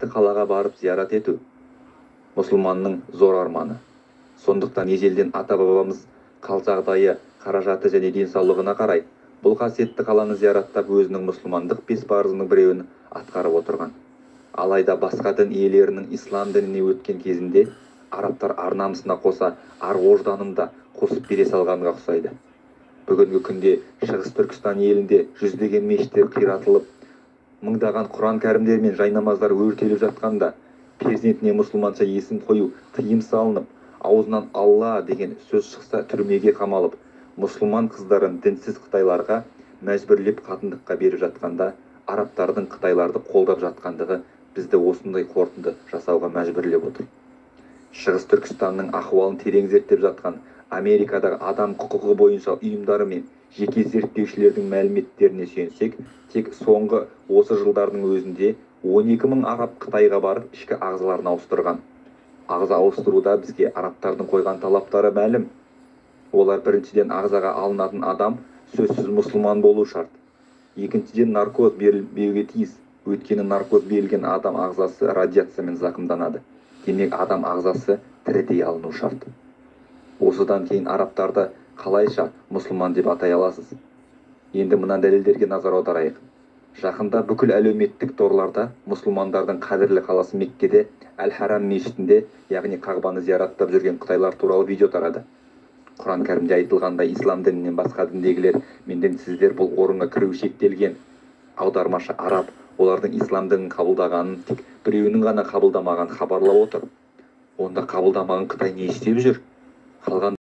Қалаға барып зиярат ету мұсылманның зор арманы. Сондықтан ежелден ата-бабамыз қал-жағдайы, қаражаты және денсаулығына қарай бұл қасиетті қаланы зияраттап, өзінің мұсылмандық бес парызының біреуін атқарып отырған. Алайда басқа дін иелерінің ислам дініне өткен кезінде арабтар ар-намысына қоса ар-ожданын да қосып бере салғанға ұқсайды. Бүгінгі күнде Шығыс Түркістан елінде жүздеген мешіттер қиратылып, мыңдаған Құран кәрімдер мен жайнамаздар өртеліп жатқанда, перзентіне мұсылманша есім қою тыйым салынып, аузынан «Алла» деген сөз шықса түрмеге қамалып, мұсылман қыздарын дінсіз қытайларға мәжбүрлеп қатындыққа беріп жатқанда, арабтардың қытайларды қолдап жатқандығы бізді осындай қорытынды жасауға мәжбүрлеп отыр. Шығыс Түркістанның ахуалын терең зерттеп жатқан Америкадағы адам құқығы бойынша ұйымдары мен жеке зерттеушілердің мәліметтеріне сүйенсек, тек соңғы осы жылдардың өзінде 12 мың араб Қытайға барып ішкі ағзаларын ауыстырған. Ағза ауыстыруда бізге арабтардың қойған талаптары мәлім. Олар: біріншіден, ағзаға алынатын адам сөзсіз мұсылман болу шарт. Екіншіден, наркоз берілмеуге тиіс. Өйткені наркоз берілген адам ағзасы радиациямен зақымданады. Демек, адам ағзасы тірідей алыну шарт. Осыдан кейін арабтарды қалайша мұсылман деп атай аласыз? Енді мына дәлелдерге назар аударайық. Жақында бүкіл әлеуметтік торларда мұсылмандардың қадірлі қаласы Меккеде Әл-Харам мешітінде, яғни Қағбаны зияратттап жүрген қытайлар туралы видео тарады. Құран кәрімде айтылғандай, ислам дінінен басқа діндегілер мен дінсіздер бұл орынға кіру шектелген. Аудармашы араб олардың ислам дінін қабылдағанын, тек біреуінің ғана қабылдамағанын хабарлап отыр. Онда қабылдамаған қытай не істеп жүр? Қалған